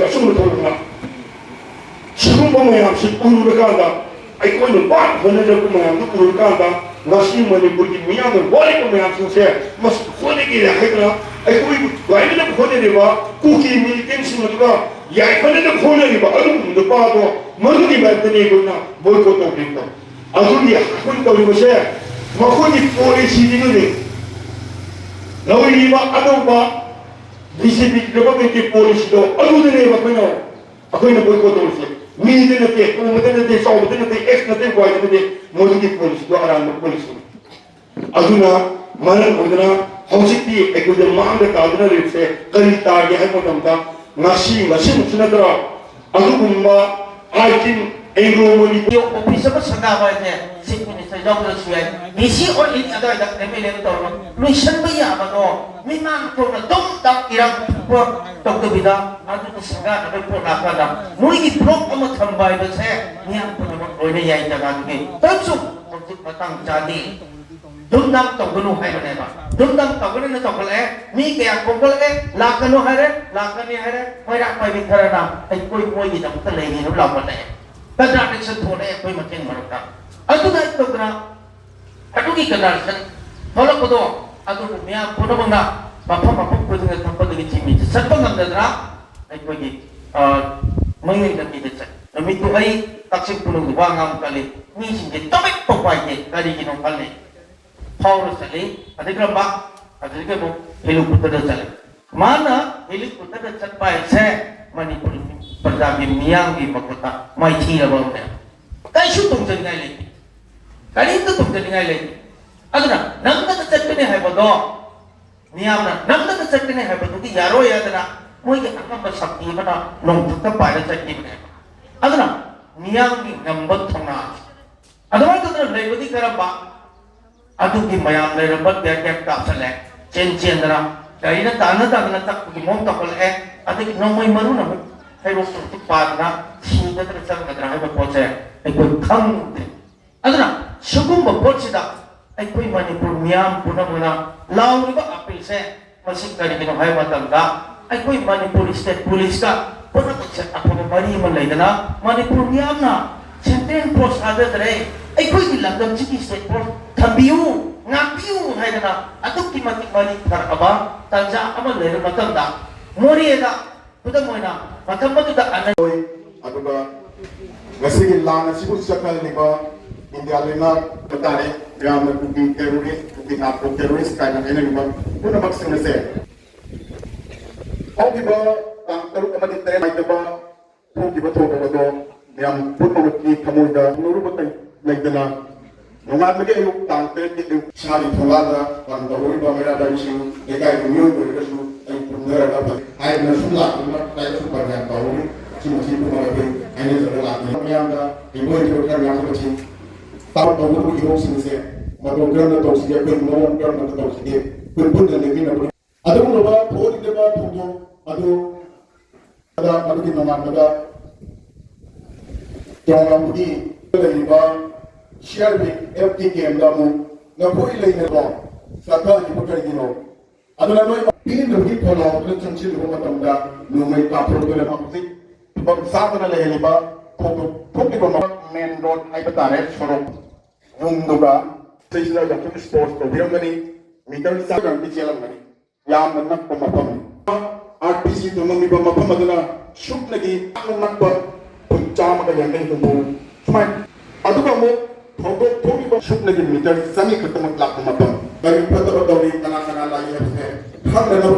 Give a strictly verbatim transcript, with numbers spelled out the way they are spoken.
ꯑꯆꯨꯝꯕ ꯊꯕꯛꯅ ꯁꯤꯒꯨꯝꯕ ꯃꯌꯥꯝꯁꯤ ꯎꯔꯨꯔꯀꯥꯟꯗ, ꯑꯩꯈꯣꯏꯅ ꯋꯥꯅ ꯍꯣꯠꯅꯖꯔꯛꯄ ꯃꯌꯥꯝꯗꯨ ꯎꯔꯨꯔꯀꯥꯟꯗ, ꯉꯁꯤ ꯃꯅꯤꯄꯨꯔꯒꯤ ꯃꯤꯌꯥꯝꯅ ꯋꯥꯔꯤꯕ ꯃꯌꯥꯝꯁꯤꯡꯁꯦ ꯃꯁꯤ ꯍꯣꯠꯅꯒꯦ ꯍꯥꯏꯗꯅ ꯑꯩꯈꯣꯏꯕꯨ ꯂꯥꯏꯅꯅꯕ ꯍꯣꯠꯅꯔꯤꯕ ꯀꯨꯀꯤ ꯃꯤꯂꯤꯇꯦꯟꯁꯤꯡ ꯑꯗꯨꯒ ꯌꯥꯏꯐꯅꯅꯕ ꯍꯣꯠꯅꯔꯤꯕ ꯑꯗꯨꯒꯨꯝꯕ ꯅꯨꯄꯥꯗꯣ, ꯃꯗꯨꯒꯤ ꯃꯔꯛꯇꯅꯤ ꯑꯩꯈꯣꯏꯅ ꯕꯣꯏꯀꯣꯠ ꯇꯧꯔꯤꯕꯗꯣ꯫ ꯑꯗꯨꯒꯤ ꯑꯩꯈꯣꯏꯅ ꯇꯧꯔꯤꯕꯁꯦ ꯃꯈꯣꯏꯒꯤ ꯄꯣꯂꯤꯁꯤꯗꯨꯅꯅꯦ꯫ ꯂꯧꯔꯤꯕ ꯑꯅꯧꯕ ꯕꯤ ꯖꯦ ꯄꯤ ꯒꯚꯔꯟꯃꯦꯟꯠꯀꯤ ꯄꯣꯂꯤꯁꯤꯗꯣ ꯑꯗꯨꯗꯅꯦꯕ ꯑꯩꯈꯣꯏꯅ, ꯑꯩꯈꯣꯏꯅ ꯕꯣꯏꯀꯣꯠ ꯇꯧꯔꯤꯁꯦ꯫ ꯃꯤꯗ ꯅꯠꯇꯦ, ꯇꯣꯡꯕꯗ ꯅꯠꯇꯦ, ꯆꯥꯎꯕꯗ ꯅꯠꯇꯦ, ꯑꯦꯛꯁ ꯅꯠꯇꯦ, ꯋꯥꯏꯗ ꯅꯠꯇꯦ, ꯃꯗꯨꯒꯤ ꯄꯣꯂꯤꯁꯤꯗꯣ ꯑꯔꯥꯟꯕ ꯄꯣꯂꯤꯁꯤꯅꯤ꯫ ꯑꯗꯨꯅ ꯃꯔꯝ ꯑꯣꯏꯗꯅ ꯍꯧꯖꯤꯛꯇꯤ ꯑꯩꯈꯣꯏꯗ ꯃꯥꯡꯗ ꯇꯥꯗꯨꯅ ꯂꯩꯕꯁꯦ ꯀꯔꯤ ꯇꯥꯒꯦ ꯍꯥꯏꯕ ꯃꯇꯝꯗ, ꯉꯁꯤ, ꯉꯁꯤꯃꯛꯁꯨ ꯅꯠꯇ꯭ꯔꯥ, ꯑꯗꯨꯒꯨꯝꯕ ꯑꯥꯏꯇꯤꯟ ꯑꯦꯡꯒ꯭ꯂꯣ ꯃꯅꯤꯄꯨꯔ ꯑꯣꯐꯤꯁ ꯑꯃ ꯁꯪꯒꯥꯕ ꯍꯥꯏꯁꯦ ꯆꯤꯐ ꯃꯤꯅꯤꯁꯇꯔ ꯌꯥꯎꯗ꯭ꯔꯁꯨ ꯌꯥꯏ, ꯗꯤ ꯁꯤ ꯑꯣꯔ ꯑꯦꯅꯤ ꯑꯗꯨꯋꯥꯏꯗ ꯑꯦꯝ ꯑꯦꯜ ꯑꯦ ꯑꯃ ꯇꯧꯔꯒ ꯂꯣꯏꯁꯤꯟꯕ ꯌꯥꯕꯗꯣ, ꯃꯤꯃꯥꯡ ꯊꯣꯛꯅ ꯗꯨꯝ ꯗꯥꯝ ꯏꯔꯥꯡ ꯄꯨꯊꯣꯛꯄ ꯇꯧꯗꯕꯤꯗ ꯑꯗꯨꯗ ꯁꯪꯒꯥꯅꯕ ꯄꯣꯠ ꯂꯥꯛꯀꯥꯟꯗ ꯃꯣꯏꯒꯤ ꯕ꯭ꯂꯣꯛ ꯑꯃ ꯊꯝꯕ ꯍꯥꯏꯕꯁꯦ ꯃꯤꯌꯥꯝ ꯄꯨꯝꯅꯃꯛ ꯂꯣꯏꯅ ꯌꯥꯏ꯫ ꯖꯒꯥꯗꯨꯒꯤ ꯇꯧꯔꯁꯨ ꯍꯧꯖꯤꯛ ꯃꯇꯥꯡ ꯆꯥꯗꯦ꯫ ꯗꯨꯝꯗꯥꯝ ꯇꯧꯒꯅꯨ ꯍꯥꯏꯕꯅꯦꯕ꯫ ꯗꯨꯝꯗꯥꯝ ꯇꯧꯒꯅꯨꯅ ꯇꯧꯈꯠꯂꯛꯑꯦ꯫ ꯃꯤ ꯀꯌꯥ ꯈꯣꯝꯒꯠꯂꯛꯑꯦ꯫ ꯂꯥꯛꯀꯅꯨ ꯍꯥꯏꯔꯦ, ꯂꯥꯛꯀꯅꯤ ꯍꯥꯏꯔꯦ꯫ ꯃꯩꯔꯥ ꯄꯥꯏꯕꯤ ꯈꯔꯅ ꯑꯩꯈꯣꯏ ꯃꯣꯏꯒꯤꯗꯃꯛꯇ ꯂꯩꯔꯤꯅ ꯂꯥꯎꯈꯠꯂꯛꯑꯦ꯫ ꯀꯟꯇ꯭ꯔꯥꯗꯤꯛꯁꯟ ꯊꯣꯛꯂꯛꯑꯦ ꯑꯩꯈꯣꯏ ꯃꯁꯦꯟ ꯃꯔꯛꯇ꯫ ꯑꯗꯨꯅ ꯑꯩ ꯇꯧꯗꯅ ꯑꯗꯨꯒꯤ ꯀꯟꯇ꯭ꯔꯥꯗꯤꯛꯁꯟ ꯊꯣꯛꯂꯛꯄꯗꯣ, ꯑꯗꯨꯕꯨ ꯃꯤꯌꯥꯝ ꯄꯨꯝꯅꯃꯛꯅ ꯃꯐꯝ ꯃꯐꯝ ꯈꯨꯗꯤꯡꯗ ꯊꯣꯛꯄꯗꯒꯤ ꯆꯤꯡꯃꯤꯁꯤ ꯆꯠꯄ ꯉꯝꯗꯗꯅ ꯑꯩꯈꯣꯏꯒꯤ, ꯑ, ꯃꯌꯨꯝ ꯂꯝꯕꯤꯗ ꯆꯠꯂꯤ꯫ ꯅꯨꯃꯤꯠꯇꯨ ꯑꯩ ꯀꯛꯆꯤꯡ ꯈꯨꯅꯧꯗ ꯋꯥ ꯉꯥꯡꯕ ꯀꯜꯂꯤ꯫ ꯃꯤꯁꯤꯡꯁꯦ ꯇꯨꯃꯤꯟ ꯄꯣꯛꯄ ꯍꯥꯏꯗꯦ꯫ ꯀꯔꯤꯒꯤꯅꯣ ꯈꯜꯂꯤ꯫ ꯐꯥꯎꯔ ꯆꯠꯂꯤ꯫ ꯑꯗꯩ ꯀꯔꯝꯕ? ꯑꯗꯨꯗꯒꯤ ꯑꯃꯨꯛ ꯍꯦꯂꯤꯀꯣꯞꯇꯔꯗ ꯆꯠꯂꯤ꯫ ꯃꯥꯅ ꯍꯦꯂꯤꯀꯣꯞꯇꯔꯗ ꯆꯠꯄ ꯍꯥꯏꯁꯦ ꯃꯅꯤꯄꯨꯔ ꯄ꯭ꯔꯖꯥꯒꯤ ꯃꯤꯌꯥꯝꯒꯤ ꯃꯈꯨꯠꯇ ꯃꯥꯏꯊꯤꯔꯕ ꯑꯃꯅꯦ꯫ ꯀꯩꯁꯨ ꯇꯣꯡꯖꯅꯤꯡꯉꯥꯏ ꯂꯩꯇꯦ꯫ ꯀꯔꯤꯝꯇ ꯇꯣꯡꯖꯅꯤꯡꯉꯥꯏ ꯂꯩꯇꯦ꯫ ꯑꯗꯨꯅ ꯅꯝꯗꯅ ꯆꯠꯀꯅꯤ ꯍꯥꯏꯕꯗꯣ, ꯃꯤꯌꯥꯝꯅ ꯅꯝꯗꯅ ꯆꯠꯀꯅꯤ ꯍꯥꯏꯕꯗꯨꯗꯤ ꯌꯥꯔꯣꯏ ꯍꯥꯏꯗꯅ ꯃꯣꯏꯒꯤ ꯑꯉꯝꯕ ꯁꯛꯇꯤ ꯑꯃꯅ ꯅꯣꯡꯊꯛꯇ ꯄꯥꯏꯔ ꯆꯠꯈꯤꯕꯅꯦꯕ꯫ ꯑꯗꯨꯅ ꯃꯤꯌꯥꯝꯒꯤ ꯉꯝꯕ ꯊꯧꯅꯥ ꯑꯗꯨꯃꯥꯏꯅ ꯇꯧꯗꯅ ꯂꯩꯕꯗꯤ ꯀꯔꯝꯕ? ꯑꯗꯨꯒꯤ ꯃꯌꯥꯝ ꯂꯩꯔꯝꯕ ꯇꯤꯌꯔ ꯒ꯭ꯌꯥꯁ ꯀꯥꯞꯁꯜꯂꯦ, ꯆꯦꯟ ꯆꯦꯟꯗꯅ ꯒꯥꯔꯤꯅ ꯇꯥꯟꯅ ꯇꯥꯟꯅ ꯆꯠꯄꯒꯤ ꯃꯑꯣꯡ ꯇꯧꯈꯠꯂꯛꯑꯦ꯫ ꯑꯗꯒꯤ ꯅꯣꯡꯃꯩ ꯃꯔꯨꯅ ꯑꯃꯨꯛ ꯍꯩꯔꯣꯛꯇ ꯑꯃꯨꯛ ꯄꯥꯗꯅ ꯁꯤꯒꯗ꯭ꯔꯥ ꯆꯪꯒꯗ꯭ꯔꯥ ꯍꯥꯏꯕ ꯄꯣꯠꯁꯦ ꯑꯩꯈꯣꯏ ꯈꯪꯗꯦ꯫ ꯑꯗꯨꯅ ꯁꯤꯒꯨꯝꯕ ꯄꯣꯠꯁꯤꯗ ꯑꯩꯈꯣꯏ ꯃꯅꯤꯄꯨꯔ ꯃꯤꯌꯥꯝ ꯄꯨꯝꯅꯃꯛꯅ ꯂꯥꯎꯔꯤꯕ ꯑꯄꯤꯜꯁꯦ ꯃꯁꯤ ꯀꯔꯤꯒꯤꯅꯣ ꯍꯥꯏꯕ ꯃꯇꯝꯗ ꯑꯩꯈꯣꯏ ꯃꯅꯤꯄꯨꯔ ꯁ꯭ꯇꯦꯠ ꯄꯨꯂꯤꯁꯀ ꯄꯨꯝꯅꯃꯛꯁꯦ ꯑꯐꯕ ꯃꯔꯤ ꯑꯃ ꯂꯩꯗꯅ ꯃꯅꯤꯄꯨꯔ ꯃꯤꯌꯥꯝꯅ ꯁꯦꯟꯇ꯭ꯔꯦꯜ ꯐꯣꯔꯁ ꯊꯥꯗꯗ꯭ꯔꯦ, ꯑꯩꯈꯣꯏꯒꯤ ꯂꯝꯗꯝꯁꯤꯒꯤ ꯁ꯭ꯇꯦꯠ ꯐꯣꯔꯁ ꯊꯝꯕꯤꯌꯨ, ꯉꯥꯛꯄꯤꯌꯨ ꯍꯥꯏꯗꯅ ꯑꯗꯨꯛꯀꯤ ꯃꯇꯤꯛ ꯃꯔꯤ ꯐꯔꯛꯑꯕ ꯇꯥꯟꯖꯥ ꯑꯃ ꯂꯩꯔꯕ ꯃꯇꯝꯗ, ꯃꯣꯔꯦꯗ ꯈꯨꯗꯝ ꯑꯣꯏꯅ ꯃꯇꯝ ꯑꯗꯨꯗ ꯑꯅ ꯑꯣꯏ꯫ ꯑꯗꯨꯒ ꯉꯁꯤꯒꯤ ꯂꯥꯟ ꯑꯁꯤꯕꯨ ꯆꯠꯊꯔꯤꯕ ꯏꯟꯗꯤꯌꯥ ꯂꯩꯉꯥꯛ ꯍꯥꯏꯕ ꯇꯥꯔꯦ, ꯃꯌꯥꯝꯅ ꯀꯨꯀꯤ ꯇꯦꯔꯣꯔꯤꯁ, ꯀꯨꯀꯤ ꯅꯥꯔꯀꯣ ꯇꯦꯔꯣꯔꯤꯁ ꯀꯥꯏꯅ ꯍꯥꯏꯅꯔꯤꯕ ꯄꯨꯝꯅꯃꯛꯁꯤꯡ ꯑꯁꯦ ꯍꯧꯈꯤꯕ ꯇꯥꯡ ꯇꯔꯨꯛ ꯑꯃꯗꯤ ꯇꯔꯦꯠ ꯅꯥꯏꯗꯕ ꯊꯣꯛꯈꯤꯕ ꯊꯧꯗꯣꯛ ꯑꯗꯣ ꯃꯌꯥꯝ ꯄꯨꯝꯅꯃꯛꯀꯤ ꯊꯃꯣꯏꯗ ꯊꯨꯡꯂꯔꯨꯕ ꯂꯩꯇꯅ ꯅꯣꯡꯉꯥꯟꯕꯒꯤ ꯑꯌꯨꯛ ꯇꯥꯡ ꯇꯔꯦꯠꯀꯤ ꯑꯌꯨꯛ ꯏꯁꯥꯒꯤ ꯊꯣꯡꯒꯥꯜꯗ ꯄꯥꯟ ꯇꯧꯍꯧꯔꯤꯕ ꯃꯩꯔꯥ ꯄꯥꯏꯕꯤꯁꯤꯡ, ꯂꯩꯀꯥꯏꯒꯤ ꯃꯤꯑꯣꯏ ꯑꯣꯏꯔꯒꯁꯨ ꯑꯩ ꯄꯨꯟꯊꯔꯒ ꯐꯖꯩ꯫ ꯍꯥꯏꯗꯅ ꯁꯨꯝ ꯂꯥꯛꯄꯅꯤꯅ ꯀꯥꯏꯗꯁꯨ ꯄꯟ ꯌꯥꯝ ꯇꯧꯍꯧꯔꯤ꯫ ꯁꯤ ꯃꯁꯤ ꯄꯨꯝꯅꯃꯛ ꯑꯩꯈꯣꯏ ꯍꯥꯏꯅꯖꯕ ꯂꯥꯛꯄꯅꯤ꯫ ꯃꯌꯥꯝꯗ ꯏꯕꯣꯏ ꯏꯕꯣꯏ ꯈꯔ ꯉꯥꯡꯊꯣꯛꯄꯁꯤ ꯇꯥꯕ ꯇꯧꯕꯒꯤ ꯏꯍꯧꯁꯤꯡꯁꯦ ꯃꯇꯧ ꯀꯔꯝꯅ ꯇꯧꯁꯤꯒꯦ, ꯑꯩꯈꯣꯏ ꯃꯑꯣꯡ ꯀꯔꯝꯅ ꯇꯧꯁꯤꯒꯦ, ꯑꯩꯈꯣꯏ ꯄꯨꯟꯅ ꯂꯦꯡꯃꯤꯟꯅꯕ ꯑꯗꯨꯒꯨꯝꯂꯕ ꯊꯣꯛꯂꯤꯕ ꯊꯧꯗꯣꯛ ꯑꯗꯨ ꯃꯗꯨꯒꯤ ꯅꯣꯡꯉꯥꯟꯕꯗ ꯇꯣꯉꯥꯟꯕꯒꯤ ꯂꯩꯔꯤꯕ ꯁꯤ ꯑꯥꯔ ꯄꯤ ꯑꯦꯐꯀꯤ ꯀꯦꯝꯗ ꯑꯃꯨꯛ ꯅꯈꯣꯏ ꯂꯩꯅꯕ ꯆꯠꯊꯔꯤꯕ ꯀꯔꯤꯒꯤꯅꯣ? ꯑꯗꯨꯅ ꯅꯣꯏ ꯄꯤꯅꯕꯒꯤ ꯈꯣꯜꯂꯥꯎꯗꯨꯅ ꯆꯪꯁꯤꯜꯂꯨꯕ ꯃꯇꯝꯗ ꯅꯣꯡꯃꯩ ꯀꯥꯞꯊꯣꯔꯛꯇꯨꯅ ꯍꯧꯖꯤꯛ ꯐꯤꯕꯝ ꯆꯥꯗꯅ ꯂꯩꯍꯜꯂꯤꯕ ꯊꯣꯛ-, ꯊꯣꯛꯂꯤꯕ ꯃꯦꯟ ꯔꯣꯗ ꯍꯥꯏꯕ ꯇꯥꯔꯦ, ꯁꯣꯔꯣꯛ ꯌꯨꯝꯗꯨꯒ ꯁꯤꯗꯩꯁꯤꯗ ꯌꯥꯝꯊꯤꯅ ꯁ꯭ꯄꯣꯔꯠꯁ ꯇꯧꯕꯤꯔꯝꯒꯅꯤ, ꯃꯤꯇꯔ ꯆꯥꯝꯃꯒꯤ ꯆꯦꯜꯂꯝꯒꯅꯤ꯫ ꯌꯥꯝꯅ ꯅꯛꯄ ꯃꯐꯝꯅꯤ꯫ ꯑꯥꯔ ꯄꯤ ꯖꯤ ꯊꯝꯃꯝꯃꯤꯕ ꯃꯐꯝ ꯑꯗꯨꯅ ꯁꯨꯞꯅꯒꯤ ꯌꯥꯝꯅ ꯅꯛꯄ ꯐꯨꯠ ꯆꯥꯝꯃꯒ ꯌꯥꯡꯈꯩ ꯍꯨꯝꯐꯨ ꯁꯨꯃꯥꯏꯅ꯫ ꯑꯗꯨꯒ ꯑꯃꯨꯛ ꯊꯧꯗꯣꯛ ꯊꯣꯛꯂꯤꯕ ꯁꯨꯞꯅꯒꯤ ꯃꯤꯇꯔ ꯆꯅꯤ ꯈꯛꯇꯃꯛ ꯂꯥꯛꯄ ꯃꯐꯝ꯫ ꯀꯔꯤ ꯐꯠꯇꯕ ꯇꯧꯔꯤ, ꯀꯅꯥ ꯀꯅꯥ ꯂꯥꯛꯏ ꯍꯥꯏꯕꯁꯦ ꯈꯪꯅꯅꯕꯒꯤ